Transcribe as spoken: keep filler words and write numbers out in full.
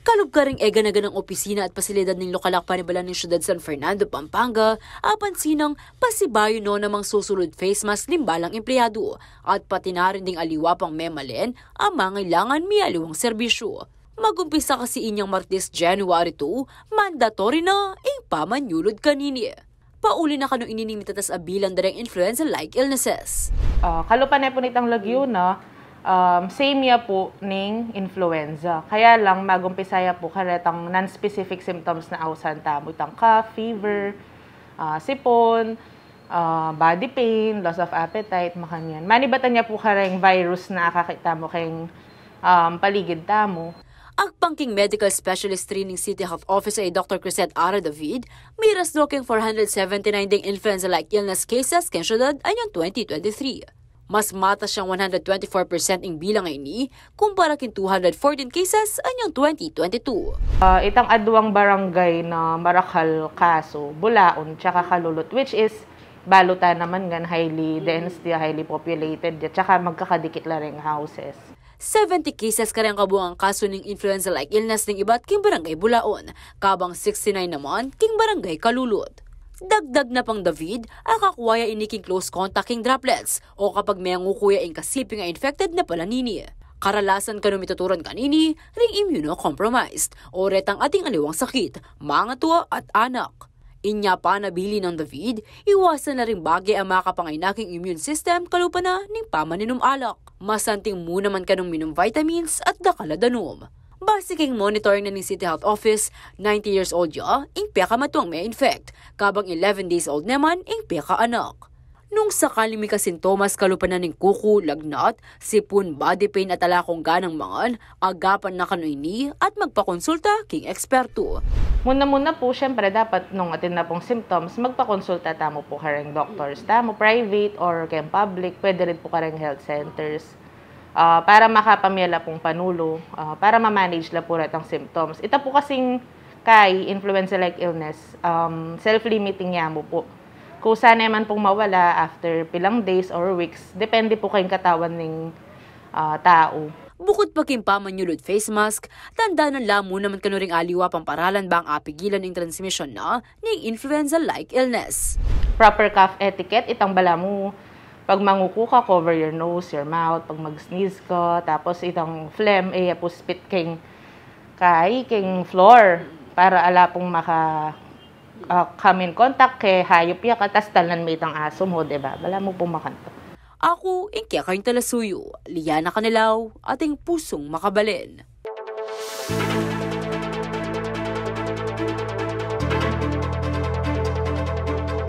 Kalub karing e gana-ganang opisina at pasilidad ning lokal a panibalan ning syudad San Fernando, Pampanga, apansin nang pasibayu no namang susulud face mask ning balang empleyadu at pati na rin ding aliwa pang memalen a mangailangan ming aliwang serbisyu. Mag-umpisa kasi inyang Martes, January two, mandatory na ing pamanyulud kanini. Pauli na kanu ini ning mitatas a bilang da reng influenza-like illnesses. Ah, kalupa ne pu nitang lagyu na, um, same ya pu ning influenza. Kaya lang, mag-umpisa ya pu karetang non-specific symptoms na ausan tamu, itang cough, fever, ah, sipon, ah, body pain, loss of appetite, makanyan. Manibatan ya pu kareng virus na akakit tamu keng, um, paligid tamu. Agpang king medical specialist three ning City Health Office a i Doktor Crisette Ara David, miras do keng four hundred seventy-nine ding influenza-like illness cases keng syudad anyang twenty twenty-three. Mas matas yang one hundred twenty-four percent ing bilang a ini kumpara king two hundred fourteen cases anyang twenty twenty-two. Ah, itang aduang barangay na marakal kasu, Bulaon tsaka Calulot, which is balu ta naman ngan highly dense dia, highly populated dia, tsaka magkakadikit la ring houses. Seventy cases kareng kabuang kasu ning influenza-like illness ning ibat king Barangay Bulaon, kabang sixty-nine naman king Barangay Calulot. Dagdag na pang David, akakua ya ini king close contact king droplets o kapag menguku ya ing kasiping a infected na pala nini. Karalasan kanu mituturan kanini ring immunocompromised o retang ating aliwang sakit, mangatua at anak. Inya pa, nabilin nang David, iwasan la ring bage a makapangaina king immune system kalupa na ning pamaninum alak. Masanting mu naman kanung minum vitamins at dakal a danum. Base king monitoring na ning City Health Office, ninety years old ya ing pekamatuang me-infect, kabang eleven days old naman ing pekaanak. Nung sakaling mika sintomas kalupa na ning kuku, lagnat, sipun, body pain at ala kung ganang mangan, agapan na kanu ini at magpakonsulta king eksperto. Muna-muna pu, syempre, dapat nung atin na pung symptoms, magpakonsulta tamu pu kareng doctors tamu, private or keng public, pwede rin pu kareng health centers. Ah, para makapamie la pung panulu, ah, para ma-manage la pu retang symptoms. Ita pu kasing kai, influenza-like illness, um, self-limiting ya mu pu. Kusa ne man pung mawala after pilang days or weeks, depende pu keng katawan ning, ah, tau. Bukut pa king pamanyulud face mask, tandanan la mu naman kanu ring aliwa pang paralan bang apigilan ing transmisyon na ning influenza-like illness. Proper cough etiquette, itang balamu, pag manguku ka, cover your nose, your mouth, pag mag-sneeze ka, tapos itang phlegm, e ya pu spit keng kai, keng floor, para ala pung maka, ah, come in contact ke hayop ya, katas talnan me itang asu mu, diba? Balamu pu makanyan. Aku ing kekayung talasuyu, Liana Canelao, ating pusung makabalen.